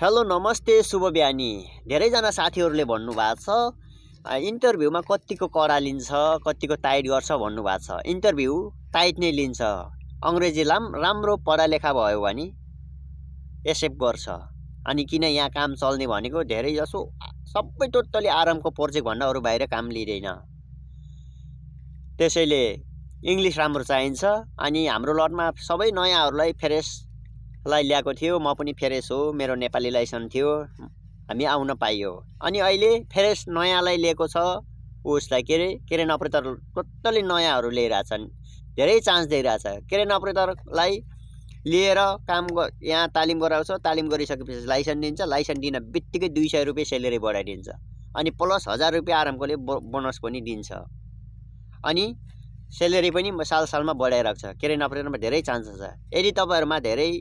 Hello नमस्ते शुभ बिहानी। धेरैजना साथीहरूले भन्नुभएको छ इन्टरभ्यूमा कतिको कडा लिन्छ, कतिको टाइट गर्छ भन्नुभएको छ। इन्टरभ्यू टाइट नै लिन्छ। अङ्ग्रेजी राम्रो पढालेखा भयो भने एक्सेप्ट गर्छ। अनि किन यहाँ काम चल्ने भनेको धेरैजसो सबै टोटली आरामको प्रोजेक्ट भन्दा अरू बाहिर काम लिँदैन। त्यसैले इङ्ग्लिस राम्रो चाहिन्छ। अनि हाम्रो लटमा सबै नयाँहरूलाई फ्रेसलाई ल्याएको थियो। म पनि फ्रेस हो, मेरो नेपाली लाइसेन्स थियो, हामी आउन पाइयो। अनि अहिले फ्रेस नयाँलाई लिएको छ उसलाई क्रेन अपरेटर टोटली नयाँहरू ल्याइरहेछन्। धेरै चान्स दिइरहेछ। क्रेन अपरेटरलाई लिएर काम यहाँ तालिम गराउँछ। तालिम गरिसकेपछि लाइसेन्स दिन्छ। लाइसेन्स दिन बित्तिकै 200 रुपियाँ सेलेरी बढाइदिन्छ। अनि प्लस 1000 रुपियाँ आरामकोले बोनस पनि दिन्छ। अनि सेलेरी पनि सालमा बढाइरहेको छ। क्रेन अपरेटरमा धेरै चान्स छ। यदि तपाईँहरूमा धेरै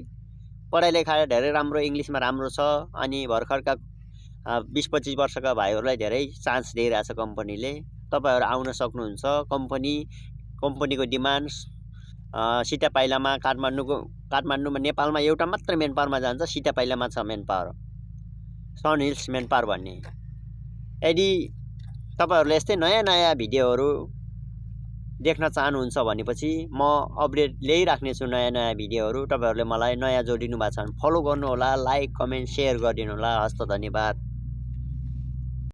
पढाइ लेखाइ धेरै राम्रो, इङ्ग्लिसमा राम्रो छ अनि भर्खरका 20-25 वर्षका भाइहरूलाई धेरै चान्स दिइरहेछ कम्पनीले, तपाईँहरू आउन सक्नुहुन्छ। कम्पनीको डिमान्ड सिटापाइलामा, काठमाडौँमा, नेपालमा एउटा मात्र मेन पावरमा जान्छ। सिटापाइलामा छ मेन पावर, सन हिल्स मेन पावर भन्ने। यदि तपाईँहरूले यस्तै नयाँ भिडियोहरू देख्न चाहनुहुन्छ भनेपछि म अपडेट ल्याइराख्नेछु नयाँ भिडियोहरू। तपाईँहरूले मलाई नयाँ जोडिनु भएको छ भने फलो गर्नुहोला, लाइक, कमेन्ट, सेयर गरिदिनु होला। हस्त, धन्यवाद।